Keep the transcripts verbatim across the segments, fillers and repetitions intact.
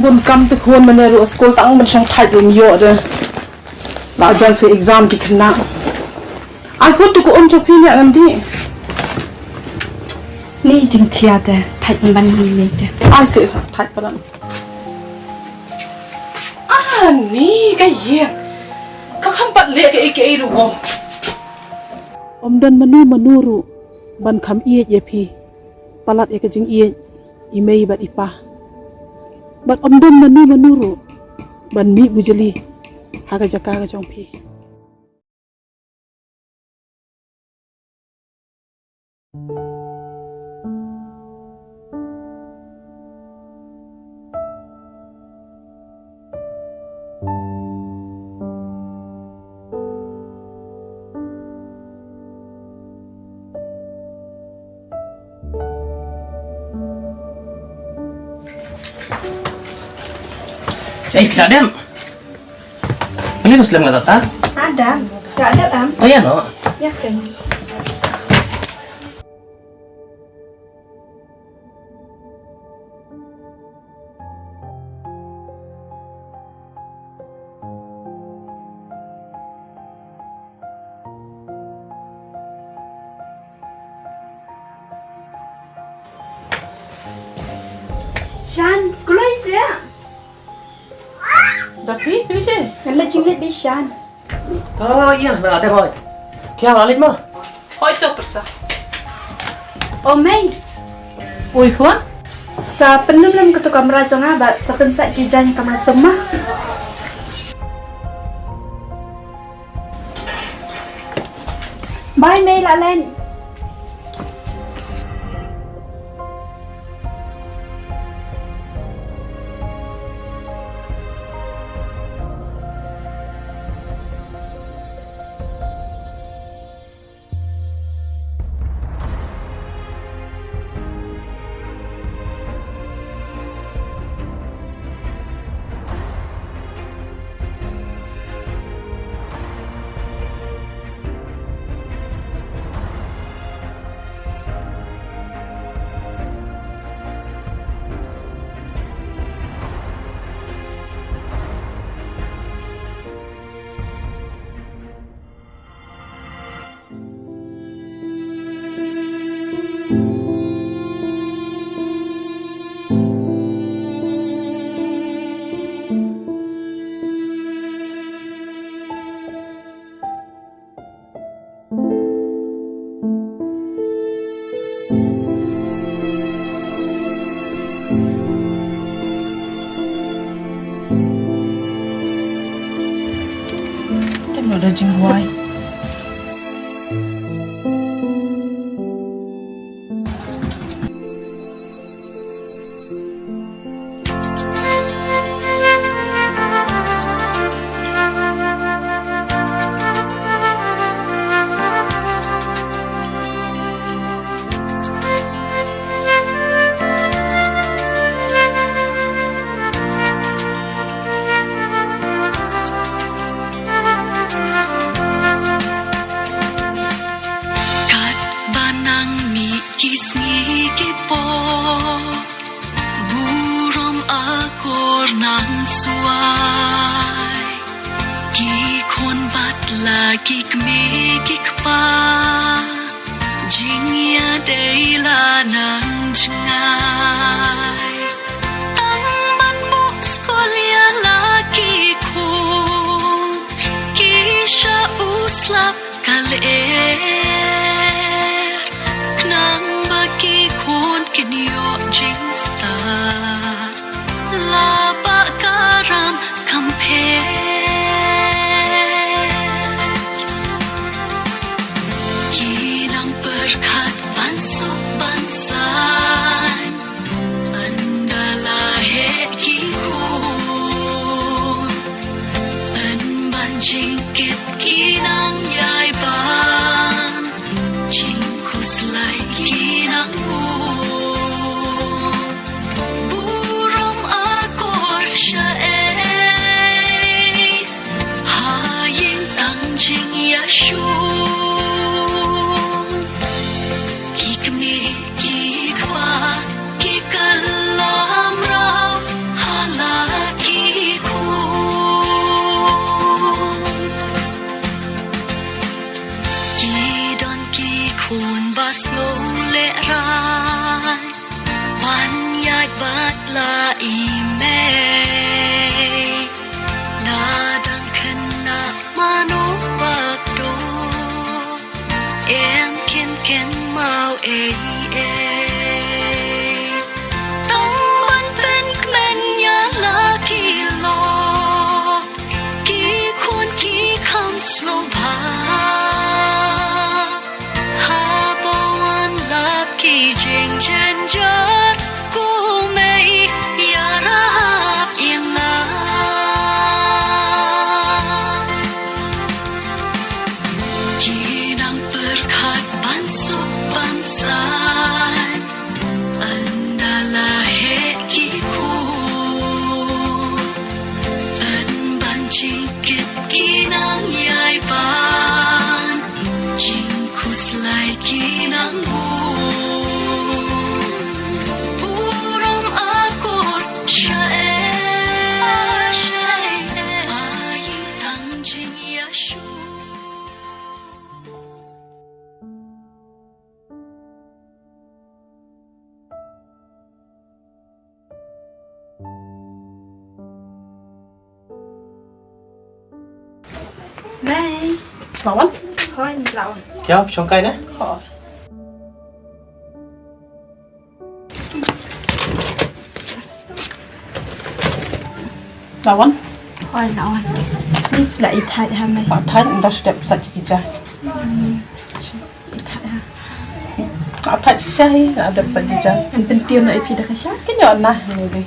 Khun kam te khun, mane ruh skul tang ban shong thait ruh ym ïoh de. Ba jan se exam ki khynnah. Ai khun, te ko um jong phi ne ngan dih. Ni jingkhia te thait ban ni ni te. Ai se thait palan. Ah, ni ka ïeng. Ka kham pat leh kaei kaei ruh. Ym don mano mano ruh ban kham ïeit ïa phi. Palat ïa ka jingïeit i mei bad i pa. Bad ym don mano mano ruh ban mih bujli ha ka jaka ka jong phi. Ei, phi la dep? Ani ba slem ka tata? Adam, ka dep am? Oh, ïa no. Ïa ken. Shan, kloi sia. Da phi, phi shi? Ngan leit jinglit bad Shan. Oh, ïa, na ate hoi. Kya halit ma? Hoi to persa. O mei. Oi khwan. Sa pynlem lem ka tu kamra jong nga bad sa pynsah ki jaiñ kamra sum ma. Bye mei, la len. Kan ada jingwai. Katba nang mih ki sngi ki por, burom akor nang swai. Ki khun bad la ki kmie ki kpa, jingïadei la nang jngai. Tang ban buh skul ïa la ki khun, ki shah u slap ka lyer. Khnang ba ki khun kin ïoh jingstad, la ba ka ram kam pher. Ki nang pyrkhat ban suk ban saiñ, ynda la heh ki khun, yn ban jingkit ki nang ïai ba. Ki don ki khun ba sngewlehrain ban ïaid bad la i mei. Na dang khynnah mano ba duk, em kin kynmaw ei ei. Tang ban pynkmen ïa la ki lok, ki khun ki kham sngewbha. Haba wan lap ki jingjynjar, ko mei ïarap ïa nga. Ki nang pyrkhat ban suk ban saiñ, ynda la heh ki khun. Yn ban jingkit ki nang ïai ban, jingkhuslai ki nang bun. Burom akor shaei shaei, ai tang jingïasyrdoh. Mei. La wan? Hooid, la wan. Ïa, shong kai ne? Hooid. La wan? Hooid, la wan. Ni la i thait ha mei. Ba thait, nda shu dep sait ki ja. Hmm. I thait ha. Nga thait shisha hi, nga dep sait ki ja. Ngan pyntiew noh ïa phi da ka sha. Kin ïoh na, ni dei.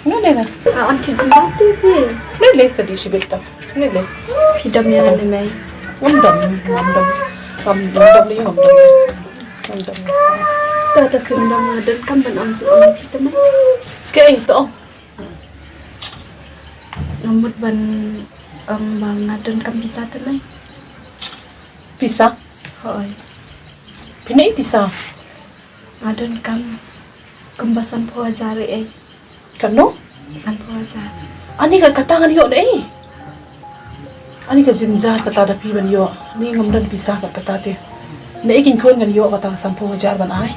Ni dei na. Nga on ki jingbatai phi. Ni dei sa dei shibit ta. Ni dei. Phi dom ïa nga ne mei. Ngam dom, ngam dom. Ngam dom, ngam dom, ngam dom. Ngam dom. Ta ta phi ngam dom, nga donkam ban ong jingong ïa phi te mei. Kaei to ong? Nga mut ban ong ba nga donkam pisa te mei. Pisa? Hooid. Phi ïoh pisa? Nga donkam kumba sanphew hajar ei ei. Katno? Sanphew hajar. Ani ka kata ngan ïoh naei? Ani ka jynjar kata da phi ban ïoh. Ni ngam don pisa ka kata te. Naei kin khun ngan ïoh kata ka sanphew hajar ban ai?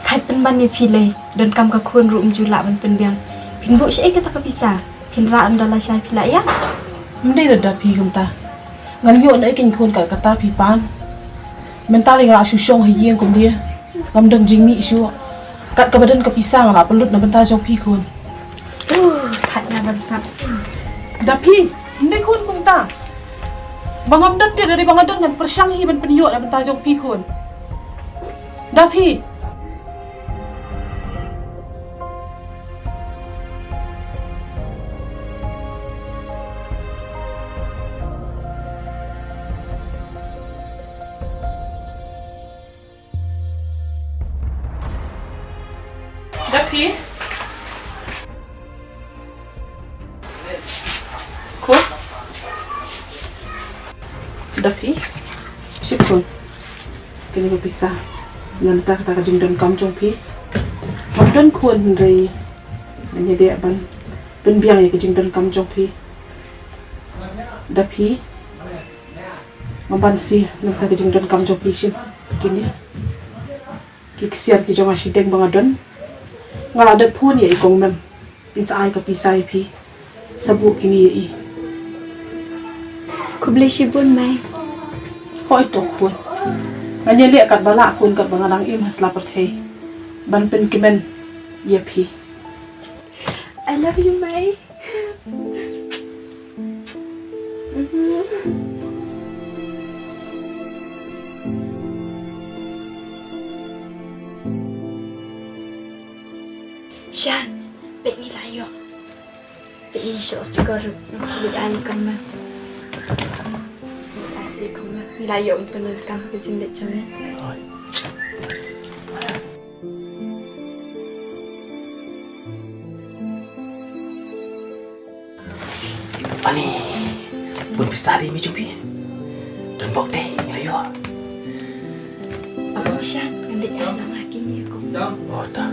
Thait pynban ïa phi lei, donkam ka khun ruh ym ju lah ban pynbiang. Phin buh shaei kata ka pisa? Phin rah ynda la shai phi la ïa? Ym dei da phi kumta. Ngan ïoh naei kin khun kat kata phi pan. Mynta lei nga la shu shong ha ïing kumne. Ngam don jingmih shuh. Kat kaba don ka pisa nga la pynlut na bynta jong phi khun. Uh, thait nga ban sap. Da phi, ym dei khun kumta. Ba ngam don te da dei ba nga don ngan pyrshang hi ban pynïoh na bynta jong phi khun. Da phi. Da phi. Khun. Da phi. Shim khun. Kane ka pisa. Ngan ta kata ka jingdonkam jong phi. Ngam don khun hynrei ngan ïadei ban pynbiang ïa ka jingdonkam jong phi. Da phi. Ngam ban siew na kata ka jingdonkam jong phi, shim. Kine ki ksiar ki jong nga shiteng ba nga don. Nga la dep phone ïa i kong Mem. In sa ai ka pisa ïa phi. Sa buh kine ïa i. Khublei shibun mei. Hooid to khun. Ngan ïaleh katba lah khun katba nga dang im ha sla pyrthei ban pynkmen ïa phi. I love you mei. Shan, peit ngi la ïoh. Peit ngi shu stikor ngi shu leit ai kumne. Ngi la ïoh pynlong kam ka jingleit jong ngi. Ani bun pisa dei mi jong phi. Don bok dei ngi la ïoh. Aba shan ngan dei ai na ma kini ko. Oh ta.